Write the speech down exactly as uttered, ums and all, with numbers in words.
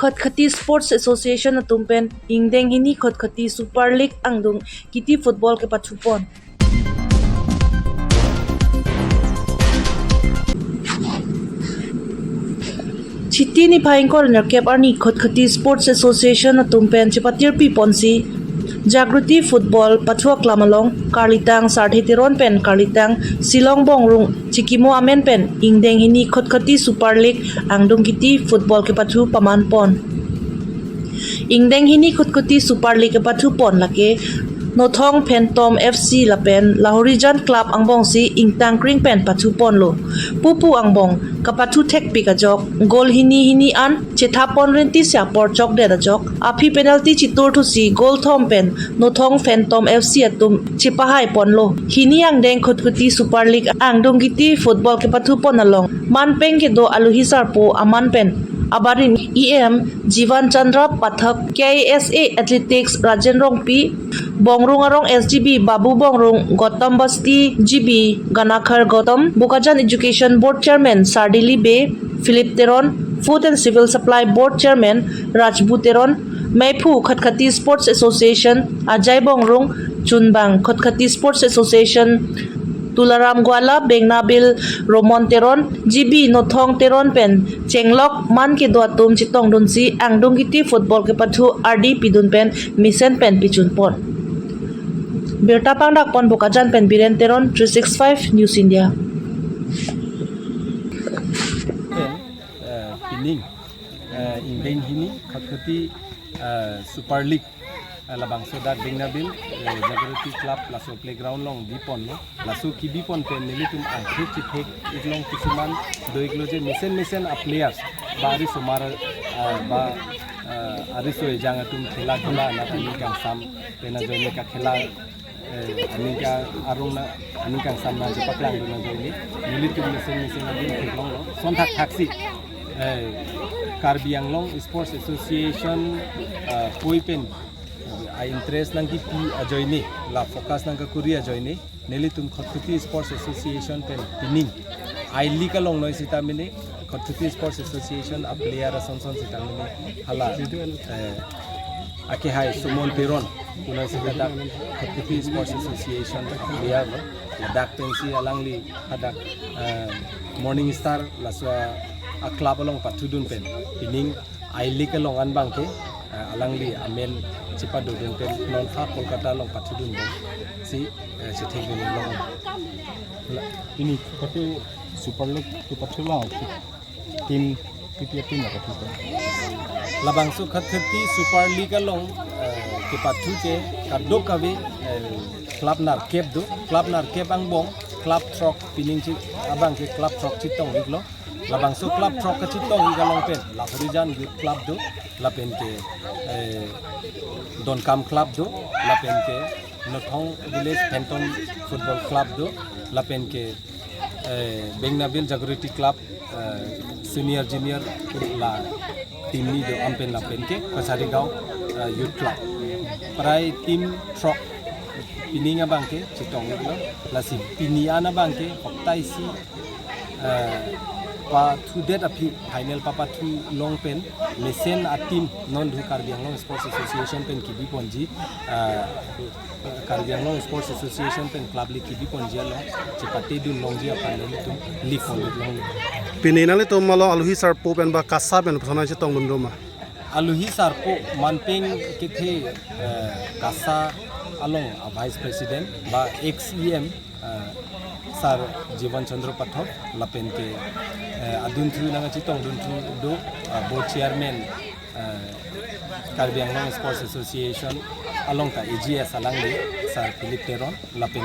Khatkhati Sports Association atum pen ingdeng hini Khatkhati Super League angdung kiti football kepathu pon. Chiti niphai ingkoi ra nerkep arni Khatkhati Sports Association atum pen chepatirpi ponsi Jagriti Football pathu aklam along karlitang Sarthe Teron pen karlitang Silong Bongrung chikimo amen pen ingdeng hini Khatkhati Super League angdung kiti football kepathu paman pon. Ingdeng hini Khatkhati Super League kepathu pon lake Nothong Phantom F C lapen Lahorijan Club angbongsi ingtang kring pen pathu ponlo. Pupu angbong kapathu thekpik ajok goal hini hini an chethap pon rinti si apor chokdet ajok aphi penalty chitur thusi goal thom pen Nothong Phantom F C atum chepahai ponlo. Hini angdeng Khatkhati Super League angdung kiti football kepathu pon along manpeng kedo aluhi sarpo aman pen abarim E M Jivan Chandra Pathak, K I S A Athletics Rajen Rongpi, Bongrung Arong S G B Babu Bongrung, Gautam Basti G B Ganakhar Gautam, Bokajan Education Board Chairman Sardili Bey, Philip Teron, Food and Civil Supply Board Chairman Rajbu Teron, Meiphu Khatkhati Sports Association Ajai Bongrung, Chunbang Khatkhati Sports Association Tularam Gwala, Bengnabil Romon Teron, G B Nothong Teron pen chenglok man kedo atum chetongdunsi angdung kiti football kepathu ardi pidun pen mesen pen pichun pon. Birta pangdak pon Bokajan pen Biren Teron, three six five News India. Pen, eh, pining, eh, ingdeng hini Khatkhati, eh, Super League, eh, labangso dak Bengnabil, eh, Jagriti Club laso playground along bi ponlo. Laso kebi pon pen nelitum angthek chethek iklong kisuman do iklo je mesen mesen a players ba ari osomar, eh, ba, eh, ari oso ejang atum khela khela na aning kangsam pen ajoine kakhela, eh, aning ka arong na aning kangsam na chepaklangdun ajoine nelitum mesen mesen adim theklonglo. Son thakthak si, eh, Karbi Anglong Sports Association, eh, pui pen a interest nangkipi ajoine, la focus nangkakuri ajoine nelitum Khatkhati Sports Association pen pining I-League along noi sita mene Khatkhati Sports Association a player ason son sita mene hala, eh, akehai Sumon Teron, kunoi sita dak Khatkhati Sports Association a player lo. Ladak pensi alangli hadak, eh, Morning Star laso a club along pathudun pen pining I-League along an abangke, eh, alangli amen chepadodun pen non ha Kolkata along pathudun bom si, eh, chethekdun long. La, pini Khatkhati Super League kepathu along team, P P F team la pathu pen. Labangso Khatkhati Super League along, eh, kepathu ke kadokave, eh, club nerkep do, club nerkep angbong club throk pining chi abangke club throk chetong iklo. Labangso club throk kachetong ik along pen Lahorijan Youth Club do, lapen ke, eh, Donkam Club do, lapen ke Nothong Village Phantom Football Club do, lapen ke, eh, Bengnabil Jagriti Club, eh, senior junior la team ni do, anpen lapen ke Kasarigao, eh, Youth Club. Prai team throk pining abangke chetong iklo, lasi pini an abangke hoktai si, eh, pathudet aphi final papathu long pen mesen a team non dhu Karbi Anglong Sports Association pen kebi ponji, eh, Karbi Anglong Sports Association pen club le kebi ponji along chepatedun longji aphan nelitum le pon long. Pini nanglitum along aluhi sarpo pen ba KASA pen personal chetongdun do ma? Aluhi sarpo manpeng kethe, eh, KASA along a Vice President ba ex E M, eh, Sir Jivan Chandra Pathak, lapen ke, eh, adunthu nangkachetongdunthu do, eh, Board Chairman, eh, Karbi Anglong Sports Association along ta A G S alangli Sir Philip Teron, lapen